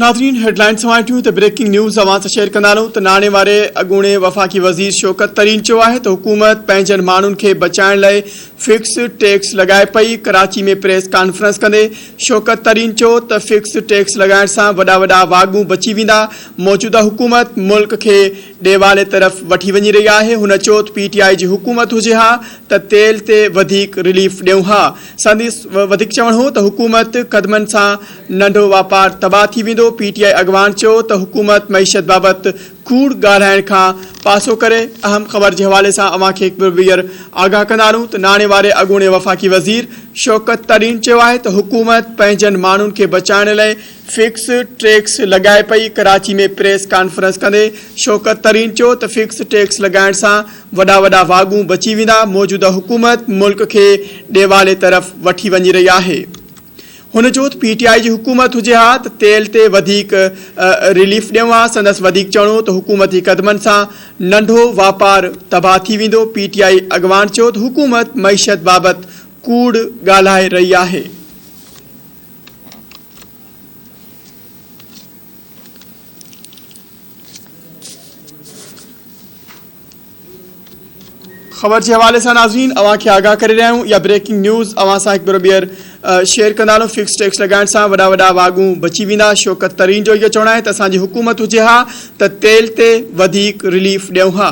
ناظرين هيڊلائن سوائين ٿيون ته بريڪنگ نيوز اوهان سان شيئر ڪندا هلون ته ناڻي واري اڳوڻي وفاقي وزير شوڪت ترين چيو آهي ته حڪومت پنهنجن ماڻهن کي بچائڻ لاء فڪس ٽيڪس لڳائي پئي، ڪراچي ۾ پريس ڪانفرنس ڪندي شوڪت ترين چيو ته فڪس ٽيڪس لڳائڻ سان وڏا وڏا واڳون بچي ويندا، موجوده حڪومت ملڪ کي ڏيوالي طرف وٺي وڃي رهي آهي، هن چيو ته پي ٽي آء جي حڪومت هجي ها ته تيل تي وڌيڪ رليف ڏيون ها، سندس وڌيڪ چوڻ هو ته حڪومت قدمن سان ننڍو واپار تباهه ٿي ويندو، پي ٽي آء اڳواڻ چيو ته حڪومت معيشت بابت ڪوڙ ڳالهائڻ کان پاسو ڪري، اهم خبر جي حوالي سان اوهان کي هڪ ڀيرو ٻيهر آگاهه ڪندا هلون ته ناڻي واري اڳوڻي وفاقي وزير شوڪت ترين چيو آهي ته حڪومت پنهنجن ماڻهن کي بچائڻ لاء فڪس ٽيڪس لڳائي پئي، ڪراچي ۾ پريس ڪانفرنس ڪندي شوڪت ترين چيو ته فڪس ٽيڪس لڳائڻ سان وڏا وڏا واڳون بچي ويندا، موجوده حڪومت ملڪ کي ڏيوالي طرف وٺي وڃي رهي آهي. هن چيو ته پي ٽي آء جي حڪومت هجي ها ته تيل تي وڌيڪ رليف ڏيون ها، سندس وڌيڪ چوڻ هو ته حڪومتي قدمن سان ننڍو واپار تباهه ٿي ويندو، پي ٽي آء اڳواڻ چيو ته حڪومت معيشت بابت ڪوڙ ڳالهائي رهي آهي. خبر جي حوالي سان ناظرين اوهان کي آگاهه ڪري رهيا آهيون اها بريڪنگ نيوز اوهان سان هڪ ڀيرو ٻيهر شيئر ڪندا هلون فڪس ٽيڪس لڳائڻ سان وڏا وڏا واڳون بچي ويندا شوڪت ترين جو اهو چوڻ آهي ته اسان جي حڪومت هجي ها ته تيل تي وڌيڪ رليف ڏيون ها.